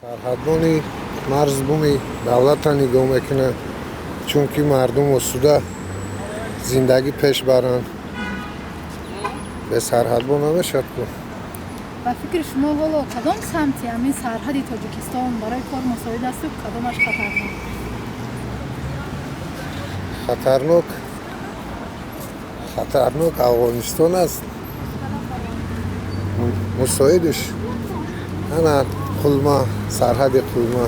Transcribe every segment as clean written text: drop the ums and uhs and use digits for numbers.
Сарҳадбони марзу буми давлатро нигоҳ мекунад, чунки мардум осуда зиндагӣ пеш баранд. Бе сарҳадбон намешавад ку. Ба фикри шумо, ҳоло кадом самти ҳамин сарҳади Тоҷикистон барои кор мусоид асту кадомаш хатарнок? Хатарнок, хатарнок Афғонистон аст. Мусоидиш ана Қулма, сарҳади Қулма,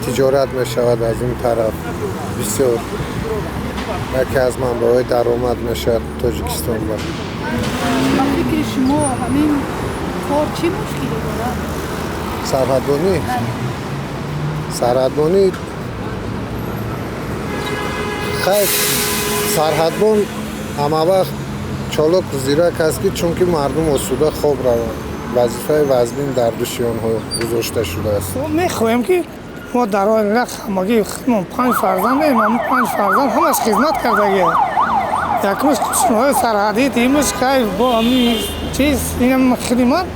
тиҷорат мешавад аз он тараф бисёр, яке аз манбаъҳои даромад мешавад Тоҷикистон ба. Ба фикри шумо, ҳамин кор чӣ мушкиле дорад? Сарҳадбонӣ? Сарҳадбонӣ, хайр, сарҳадбон ҳамавақт чолоку зирак аст, ки чунки мардум осуда хоб раванд, вазифаи вазнин дар дӯши онҳо гузошта шудааст. Мехоҳем, ки мо дар оила ҳамагӣ худмон панҷ фарзандем. Ҳамн панҷ фарзанд ҳамаш хизмат кардагия. Якумш қушунҳои сарҳадӣ, дуюмаш кай бо ҳами чиз, инам хидмат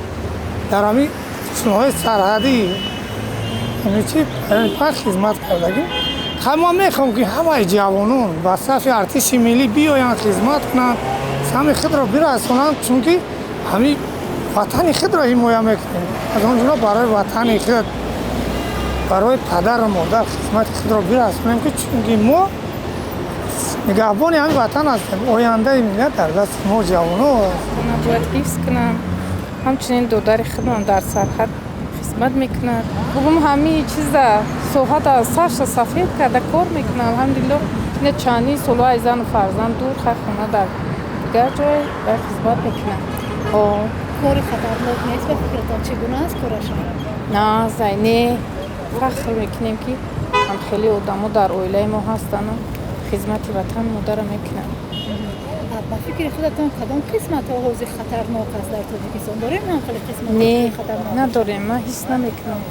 дар ҳами қушунҳои сарҳадӣ, ҳами чи панҷ хизмат кардагӣ. Хай, мо мехоҳем, ки ҳамаи ҷавонон ба сафи артиши миллӣ биёянд, хизмат кунанд, саҳми худро бирасонанд, чунки ҳами ватани худро ҳимоя мекунем. Аз он ҷумла барои ватани худ, барои падару модар хизмати худро бирасонем, ки чунки мо нигаҳбони ҳамин ватан ҳастем. Ояндаи миллат дар дасти мо ҷавоно. Бояд ҳифз кунам. Ҳамчунин додари худам дар сарҳад хизмат мекунад. Бугум, ҳамин чиза соҳата сарша сафед карда кор мекунам. Алҳамдулилло, ина чандин солҳо аз зану фарзанд дур, хай, хона дар дигар ҷой вай хизмат мекунад. Кори хатарнок нест? Ба фикратон, чӣ гуна аст корашон? На, зай, не, фахр мекунем, ки ҳам хеле одамо дар оилаи мо ҳастану хизмати ватан модарро мекунанд. Ба фикри худатон, кадом қисматҳо ҳозир хатарнок аст дар Тоҷикистон? Дорем ҳам хеле қисматҳо? Не. Хатарнок? Надорем. Ман ҳис намекунам,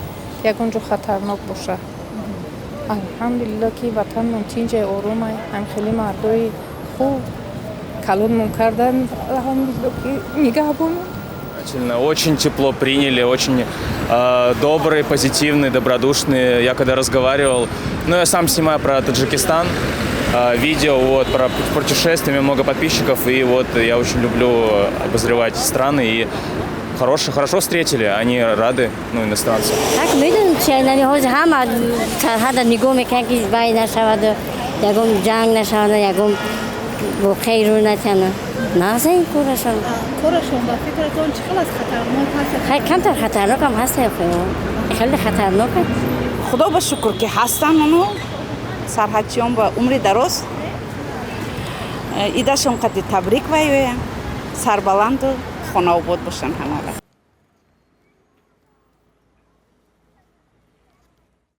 ягон ҷо хатарнок бошад. Алҳамдулилло, ки ватанмон тинҷай, оромай. Ҳам хеле мардои хуб калонмон кардан, алҳамдулилло, ки нигаҳбонон. Очень тепло приняли, очень добрые, позитивные, добродушные. Я когда разговаривал, ну, я сам снимаю про Таджикистан видео, вот, про путешествия, у меня много подписчиков, и вот я очень люблю обозревать страны, и хорошо, хорошо встретили, они рады, ну, иностранцам. Так медонам, чи нами ҳозир ҳама сарҳада нигоҳ мекунанд, ки вай нашаваду ягон ҷанг нашаваду ягон воқеаи рӯй натяна. Нағза ин корашон. Корашон ба фикратон чӣ хел аст? Хатарнок ҳаст? Хай, камтар хатарнокам ҳаст, хеле хатарнок. Худо ба шукр, ки ҳастанд оно сарҳадчиён, ба умри дароз, идашон қадди табрик вайоям, сарбаланду хонаобод бошанд ҳамавақт.